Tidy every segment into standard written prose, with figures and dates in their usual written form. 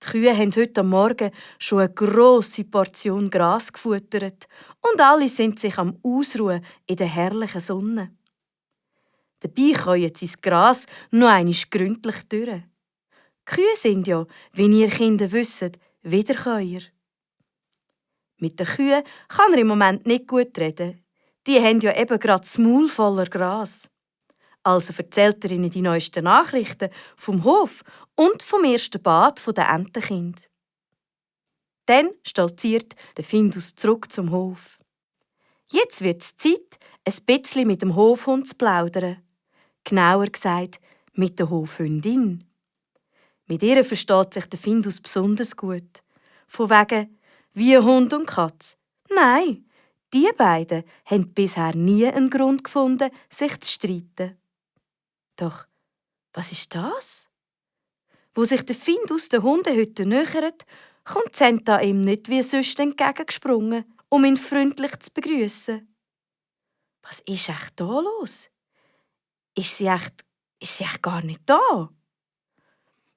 Kühe haben heute Morgen schon eine grosse Portion Gras gefuttert und alle sind sich am Ausruhen in der herrlichen Sonne. Dabei käuen sie das Gras noch einmal gründlich durch. Die Kühe sind ja, wie ihr Kinder wisst, Wiederkäuer. Mit den Kühen kann er im Moment nicht gut reden. Die haben ja eben gerade das Maul voller Gras. Also erzählt er ihnen die neuesten Nachrichten vom Hof und vom ersten Bad der Entenkind. Dann stolziert der Findus zurück zum Hof. Jetzt wird es Zeit, ein bisschen mit dem Hofhund zu plaudern. Genauer gesagt, mit der Hofhündin. Mit ihr versteht sich der Findus besonders gut. Von wegen wie Hund und Katz. Nein, die beiden haben bisher nie einen Grund gefunden, sich zu streiten. Doch, was ist das? Wo sich der Findus der Hundehütte nähert, kommt Zenta ihm nicht wie sonst entgegengesprungen, um ihn freundlich zu begrüßen. Was ist echt da los? Ist sie echt gar nicht da?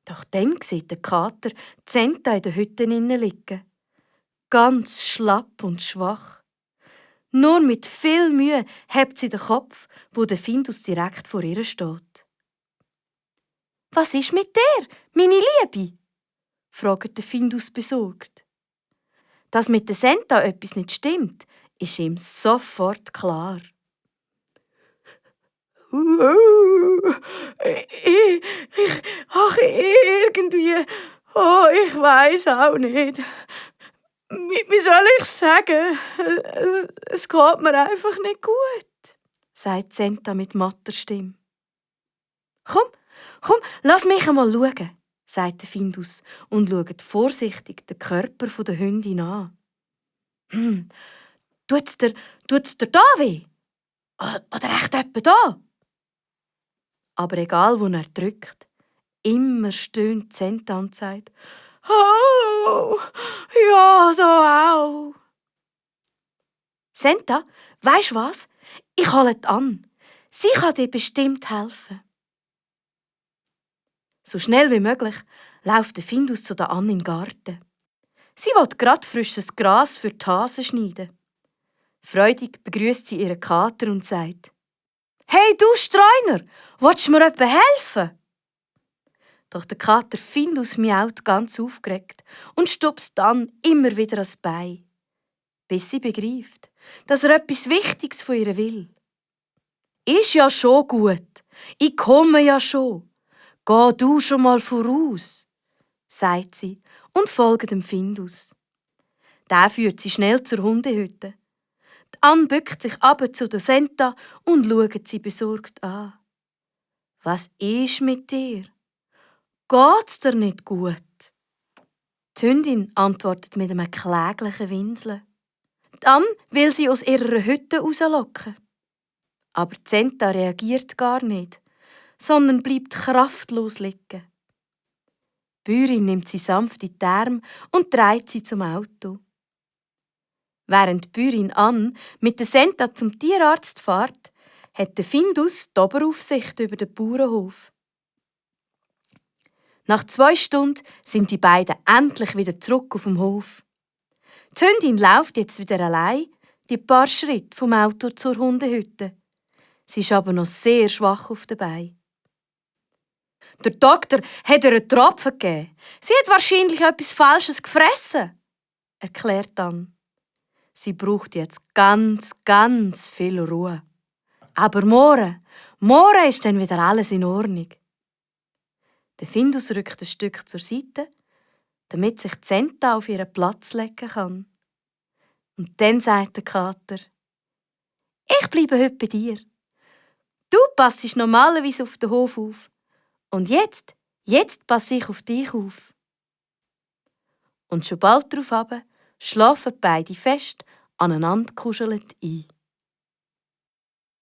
Doch dann sieht der Kater Zenta in der Hütte liegen. Ganz schlapp und schwach. Nur mit viel Mühe hebt sie den Kopf, wo der Findus direkt vor ihr steht. «Was ist mit dir, meine Liebe?» fragt der Findus besorgt. Dass mit der Zenta etwas nicht stimmt, ist ihm sofort klar. Irgendwie, ich weiss auch nicht. Wie soll ich sagen? Es geht mir einfach nicht gut, sagt Zenta mit matter Stimme. Komm, lass mich einmal schauen, sagt der Findus und schaut vorsichtig den Körper der Hündin an. Tut's dir da weh? Oder echt etwa da? Aber egal, wo er drückt, immer stöhnt Zenta und sagt: «Oh, ja, da auch.» «Zenta, weisst was? Ich hole die an. Sie kann dir bestimmt helfen.» So schnell wie möglich läuft der Findus zu der Anne in den Garten. Sie will gerade frisches Gras für die Hasen schneiden. Freudig begrüßt sie ihren Kater und sagt: «Hey, du Streuner, willst du mir etwa helfen?» Doch der Kater Findus miaut ganz aufgeregt und stupst dann immer wieder ans Bein, bis sie begreift, dass er etwas Wichtiges von ihr will. «Ist ja schon gut, ich komme ja schon. Geh du schon mal voraus», sagt sie und folgt dem Findus. Der führt sie schnell zur Hundehütte. Die Anne bückt sich runter zu der Zenta und schaut sie besorgt an. «Was ist mit dir? Geht's dir nicht gut?» Die Hündin antwortet mit einem kläglichen Winseln. Die Anne will sie aus ihrer Hütte rauslocken. Aber Zenta reagiert gar nicht, sondern bleibt kraftlos liegen. Die Bäuerin nimmt sie sanft in die Arme und trägt sie zum Auto. Während die Bäuerin Anne mit der Zenta zum Tierarzt fährt, hat der Findus die Oberaufsicht über den Bauernhof. Nach 2 Stunden sind die beiden endlich wieder zurück auf dem Hof. Die Hündin läuft jetzt wieder allein die paar Schritte vom Auto zur Hundehütte. Sie ist aber noch sehr schwach auf den Beinen. Der Doktor hat ihr einen Tropfen gegeben. Sie hat wahrscheinlich etwas Falsches gefressen, erklärt Anne. Sie braucht jetzt ganz viel Ruhe. Aber morgen ist dann wieder alles in Ordnung. Der Findus rückt ein Stück zur Seite, damit sich Zenta auf ihren Platz legen kann. Und dann sagt der Kater: «Ich bleibe heute bei dir. Du passest normalerweise auf den Hof auf. Und jetzt passe ich auf dich auf.» Und schon bald darauf schlafen beide fest aneinander gekuschelt ein.